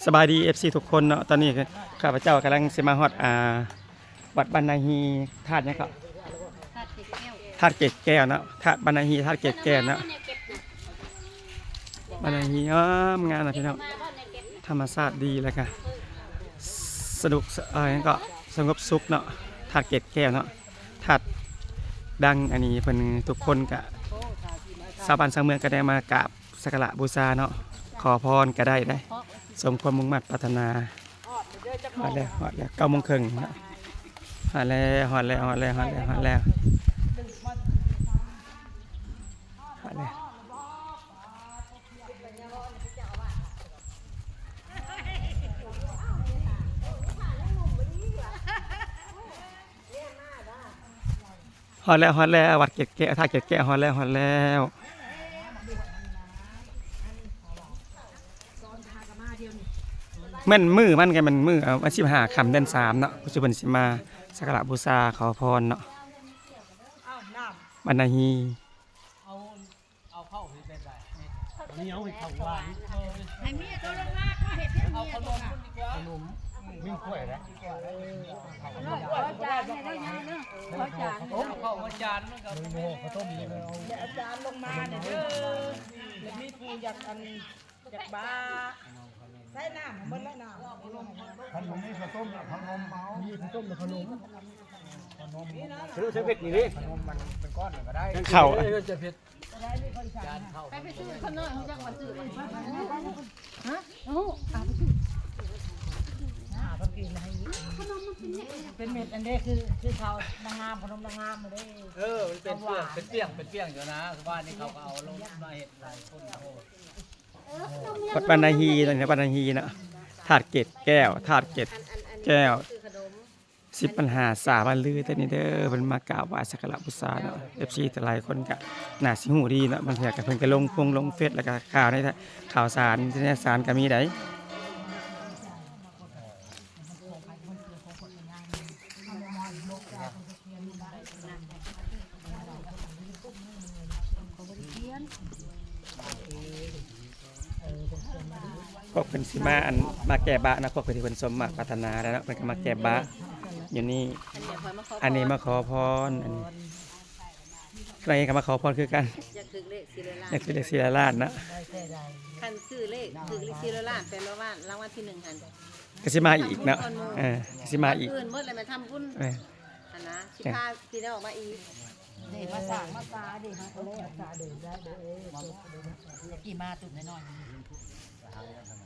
ສະບາຍດີ ເອັຟຊີ ທຸກຄົນເນາະ, ຕອນນີ້ຂ້າພະເຈົ້າກຳລັງຊິມາຮອດ ອ່າ ວັດບ້ານນາຮີ ທາດຫຍັງເກາະ? ທາດເກດແກ້ວ. ທາດເກດແກ້ວເນາະ, ທາດບ້ານນາຮີ ທາດເກດແກ້ວເນາະ. ບ້ານນາຮີງາມໆນະພີ່ນ້ອງ, ທຳມະຊາດດີ ແລ້ວກະສະໜຸກ ເອີ ຫຍັງເກາະ ສະຫງົບສຸກເນາະ, ທາດເກດແກ້ວເນາະ. ທາດດັງອັນນີ້ ເພິ່ນທຸກຄົນກະ ຊາວບ້ານຊາວເມືອງກະໄດ້ມາກາບສັກກາລະບູຊາເນາະ, ຂໍພອນກະໄດ້ເດ້ ສົມຄວາມມຸ່ງມາດປາດຖະໜາ. ຮອດແລ້ວ ຮອດແລ້ວ ເກົ້າໂມງເຄິ່ງເນາະ. ຮອດແລ້ວ ຮອດແລ້ວ ຮອດແລ້ວ ຮອດແລ້ວ ຮອດແລ້ວ ຮອດແລ້ວ. ຮອດແລ້ວ ຮອດແລ້ວ ວັດເກດແກ້ວ ທາດເກດແກ້ວ ຮອດແລ້ວ ຮອດແລ້ວ. ແມ່ນມື້ມັນກະແມ່ນມື້ ເອີ ວັນສິບຫ້າຄ່ຳເດືອນສາມເນາະ, ຄືເພິ່ນຊິມາສັກກາລະບູຊາຂໍພອນເນາະ. ບ້ານນາຮີ ເອົາເຂົ້າເຮັດແບບໃດ? ເອົາເຂົ້າຫວານ ໃຫ້ເມຍໂຕລົງມາ ເຮັດໃຫ້ເມຍໂຕມາ. ຂະໜົມ ມີຖ້ວຍແລ້ວ ເອົາຈານໃຫ້ເດີຍາຍເດີ, ເອົາຈານ ເອົາເຂົ້າມາຈານໜຶ່ງ ເອົາ ເອົາເຂົ້າຕົ້ມນີ້ ເອົາຈານລົງມາເດີ. ແລ້ວມີຜູ້ຢາກອັນ ຢາກບ້າ ໃສ່ນ້ຳໝົດແລ້ວ ນ້ຳ ຄັນບໍ່ມີເຂົ້າຕົ້ມ ເອົາຂະໜົມ ເອົາ ມີເຂົ້າຕົ້ມ ຂະໜົມ ຂະໜົມ ໃສ່ເຜັດນີ້ເດ້ ຂະໜົມມັນເປັນກ້ອນກະໄດ້ ເຂົ້າ ໃສ່ເຜັດ ຈານເຂົ້າ ໄປ ໄປຊື້ຂະໜົມ ຮູ້ຈັກວ່າຊື້ ຮະ ໂອ້ ເອົາໄປຊື້ ຫາເພິ່ນກິນໃຫ້ ຂະໜົມມັນເປັນເມັດ ເປັນເມັດ ອັນເດ້ ຄື ຄືເຂົ້ານາງງາມ ຂະໜົມນາງງາມເດ້. ເອີ ມັນເປັນປ່ຽງ ເປັນປ່ຽງ ເປັນປ່ຽງຢູ່ນະ, ບ້ານນີ້ເຂົາກະເອົາລົງມາເຮັດຫຼາຍຄົນ. ວັດບ້ານນາຮີເນາະ, ວັດບ້ານນາຮີເນາະ, ທາດເກດແກ້ວ ທາດເກດແກ້ວ ສິບພັນຫ້າ ສາມພັນລື ແຕ່ນີ້ເດີ. ເພິ່ນມາກາບໄຫວ້ສັກກາລະບູຊາເນາະ, ເອັຟຊີ ຫຼາຍຄົນກະໜ້າຊິຮູ້ດີເນາະ, ບາງເທື່ອກະເພິ່ນກະລົງຟົງລົງເຟສ ແລ້ວກະຂ່າວໃນ ຂ່າວສານ ນິຕະຍະສານກະມີໃດ. ພວກເພິ່ນຊິມາ ອັນ ມາແກ້ບາດເນາະ, ພວກເພິ່ນທີ່ເພິ່ນສົມມາດປາດຖະໜາແລ້ວເນາະ, ເພິ່ນກະມາແກ້ບາດຢູ່ນີ້. ອັນນີ້ມາຂໍພອນ ອັນນີ້ກະມາຂໍພອນຄືກັນ, ຢາກຖືກເລກສີ່ຮ້ອຍລ້ານ ຢາກຖືກເລກສີ່ຮ້ອຍລ້ານເນາະ. ຄັນຊື້ເລກຖືກເລກສີ່ຮ້ອຍລ້ານ ແປວ່າລາງວັນທີໜຶ່ງຫັ້ນ ກະຊິມາອີກເນາະ. ເອີ ກະຊິມາອີກ ອື່ນໝົດແລ້ວແມ່ນທຳບຸນ. ເອີ ຫັ້ນນະ ຊິພາພີ່ນ້ອງມາອີກເດ້, ມາສ້າງມາສາເດ້ ເຮົາກະເລີຍສາເດີໄດ້ເດີ. ເອີ ເມື່ອກີ້ມາຕຸ່ມນ້ອຍໆ.